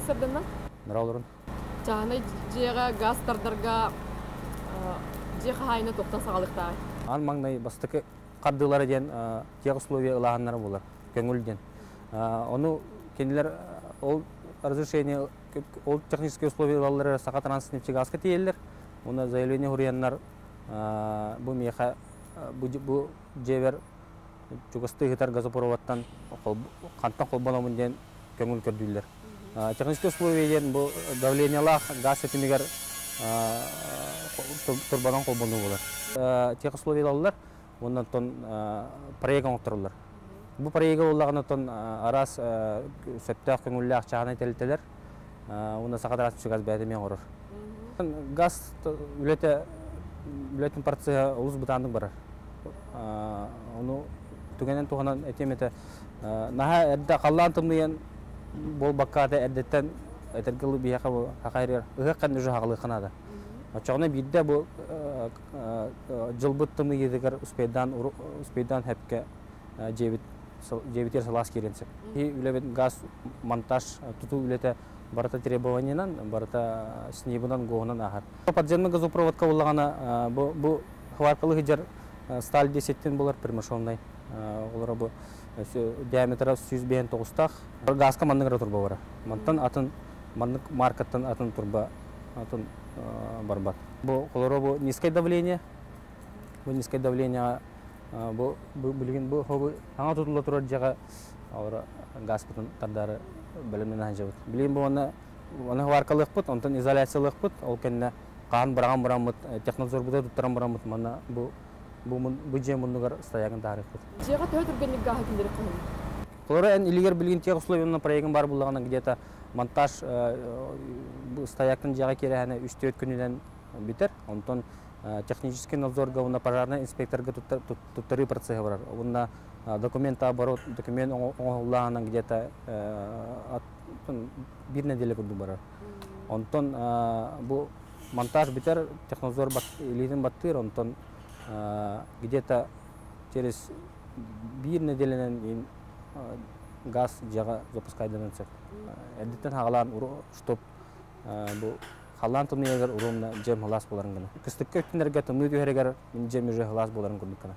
Сарданна. Нара олорун. Чааһынай дьиэҕэ газ тардарга дьиэ хаһаайына туохтан саҕалыахтааҕый? Аан маҥнай бастакы хардыылара диэн тех условия ылааһыннара буолар, көҥүл диэн. Ону кинилэр ол разрешение, ол технические условия ылаллар Саха Транснефтегазка тиийэллэр. Уонна заявление суруйаннар бу миэхэ бу дьиэбэр чугастыы ыытар газопроводтан хантан холбономун диэн көҥүл көрдүүллэр. Технические условия диэн бу давлениелаах газ ситимигэр турбанан холбонуу буолар. Тех условиялаллар уонна оттон проект оҥотторуллар. Бу проекта буоллаҕына оттон араас сөптөөх көҥүллээх чааһынай тэрилтэлэр уонна Саха Транснефтегаз бэйэтэ эмиэ оҥорор. Газ үлэтэ үлэтин процеһа олус бытааннык барар. Ону түгэнэн туһанан этиэм этэ, наһаа эрдэ халлаан тымныйан буолбакка эрдэттэн этэргэ дылы биһиэхэ бу хахайрыгар ыһыах кэннэ уже хаҕылыахха наада. Оччоҕуна биирдэ бу дьылбыт тымныйыытыгар успейдаан успейдаан хэпкэ дьиэбит дьиэбитигэр сылаас киириэн сөп. Үлэбит газ монтаж тутуу үлэтэ барыта требованиенан, барыта снибынан, ГОһунан ааһар. Подземный газопроводка буоллаҕына бу хваркалы сылдьар сталь десеттин булар прямошовнай. Олоро бу диаметра 159-таах. Газка маннык эрэ турба барар. Мантан атын маннык маркаттан атын турба атын барбат. Бу олоро бу низкое давление. Бу низкое давление бу билигин бу саҥа тутулла турар дьиэҕэ олоро газпытын тардары бэлэмнэнэ сылдьабыт. Билигин бу уонна оны хваркалыахпыт, онтон изоляциялыахпыт, ол кэннэ хаан быраҕан бараммыт, технадзорбута туттаран бараммыт манна бу дьиэ муннугар стоягын таарыахпыт. Дьиэҕэ төһө түргэнник гааһы киллэрик хоһун? Толору эн илигэр билигин тех условиянан проегын бар буллаҕына где-то монтаж стояктын дьиэҕэ киирэһэне 3-4 күнүнэн бүтэр. Онтон технический надзорга уонна пожарный инспекторга туттарыы процеһа барар. Уонна документ оборот, документ оҥоһуллааһынан где-то биир нэдиэлэ курдук барар. Онтон бу монтаж бүтэр, технадзор илиитин баттыыр, онтон где-то через биир нэдиэлэнэн газ дьиэҕэ запускайданан сөп. Эрдэттэн хаҕалаан, чтоб бу халлаан тымныйыгар уруумна дьиэм сылаас буоларын гына. Кыстыкка өттүнэргэ тымныы түһэригэр мин дьиэм уже сылаас буоларын курдук гына.